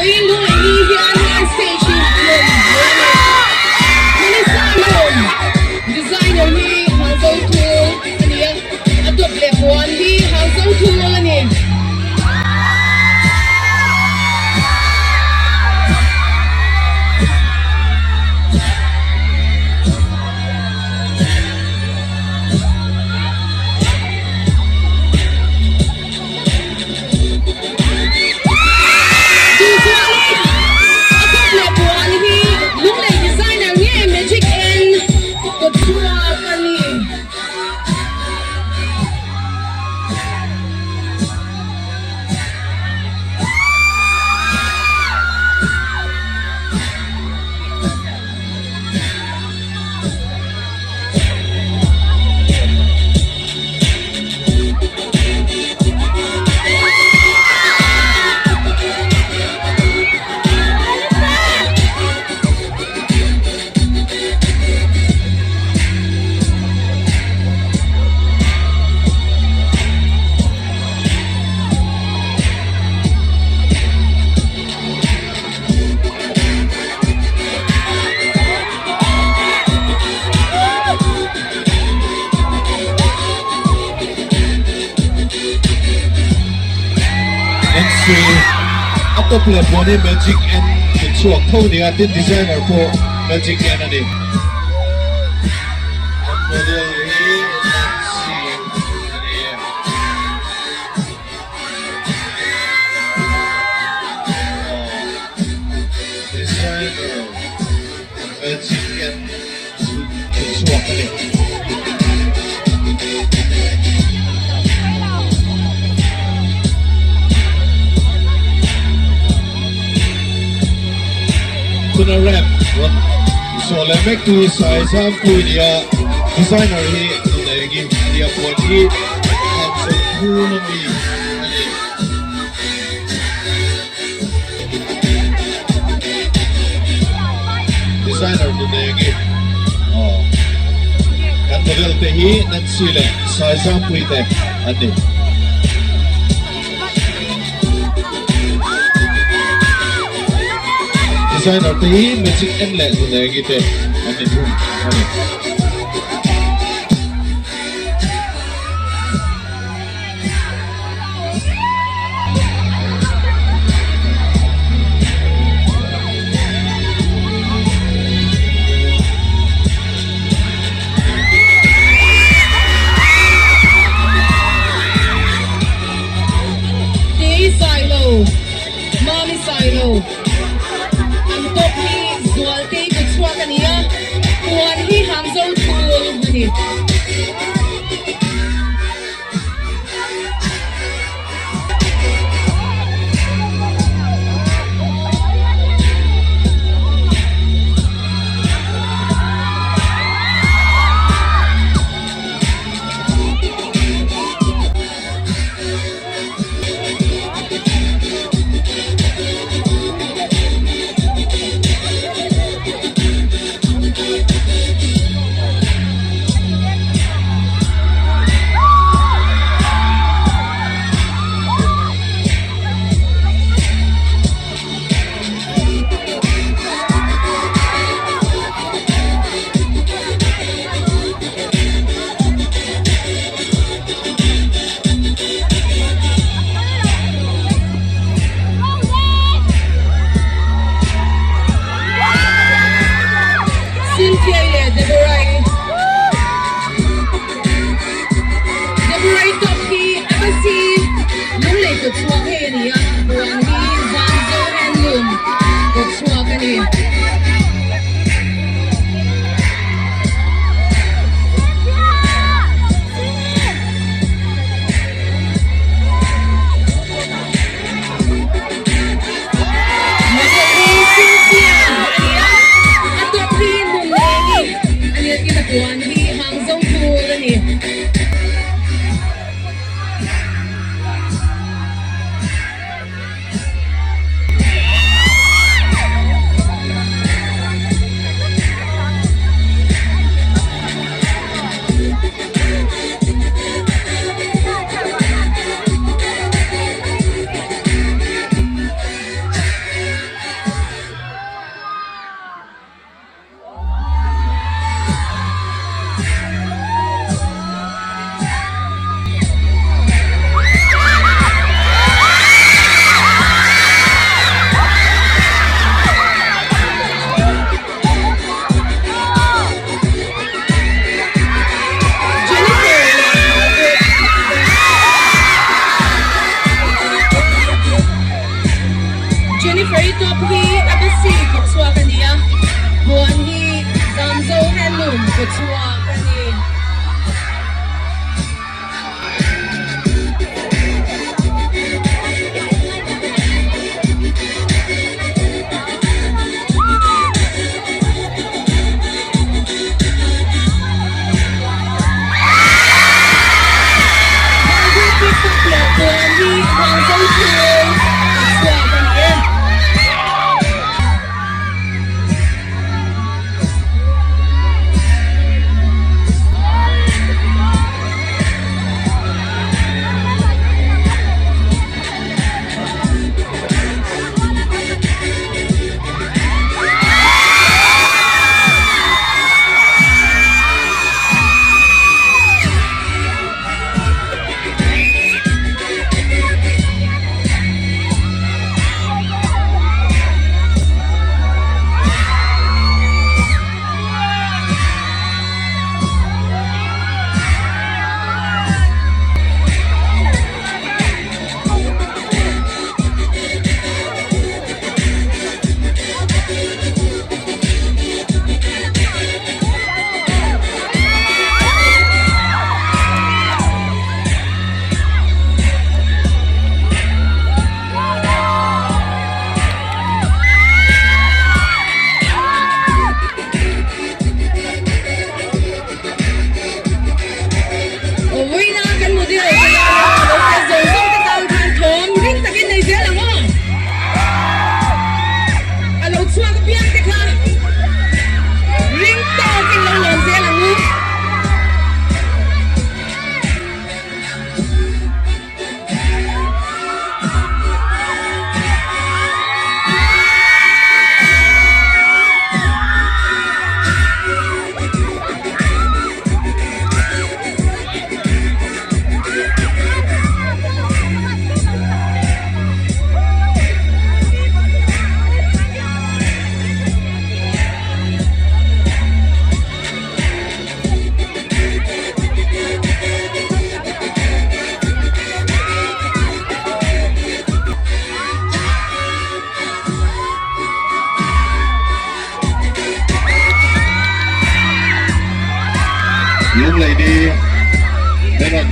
Vawiin Lunglei ni hian he stage hi lawm hle a ni. Mini Simon, designer hi Hangzhou thul a ni a, a top leh puan hi Hangzhou thul a ni. Chu chuanin a top leh puan hi Lunglei designer nge Magic N kawtchhuak a ni. NC a top leh puan hi Magic N tih chhuak tho nia tin designer pawh Magic N a ni. An model hi NC a ni e. Designer Magic N tih chhuak a ni. Tuna rap rawn zawh leh mek tu hi Sai Zampui nia designer hi Nunengi a nia puan hi Hangzhou Phul a mi a ni. Designer nu nen i aw kan model te hi Nancy leh Saizampuii te an ni. Designer te hi Magic En leh Nunengi te an ni thung a ni. Kei Sailo, Mami Sailo, an top hi Zualtei kutchhuak a ni a, puan hi Hangzhou thul a ni. Jennifer-i top hi Abasi kutchhuak a ni a, puan hi Zamzo Handloom kutchhuak a ni. Vawiina kan model te laiah a lo kal zawng zawng te tan khan thawm ring takin nei zel ang aw. A lo chhuak apiang te kha ring tawkin lo lawm zel ang u. Lunglei ni min rawn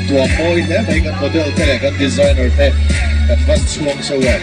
tuam mawi hle mai kan model te leh kan designer te kan van chhuang chauh e.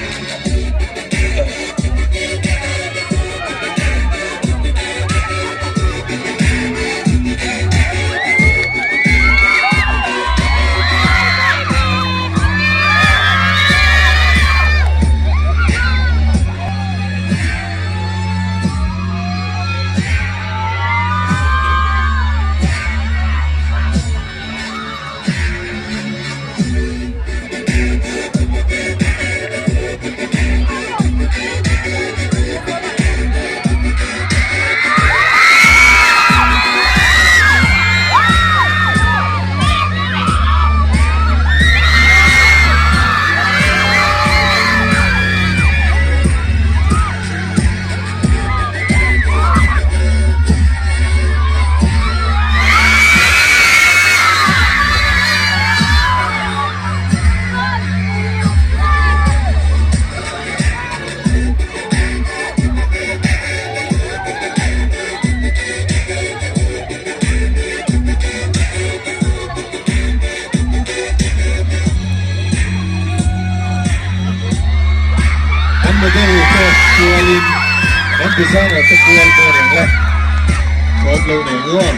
Kan model te kualin kan designer te kual dawn ang la, thawm lo nei nuam.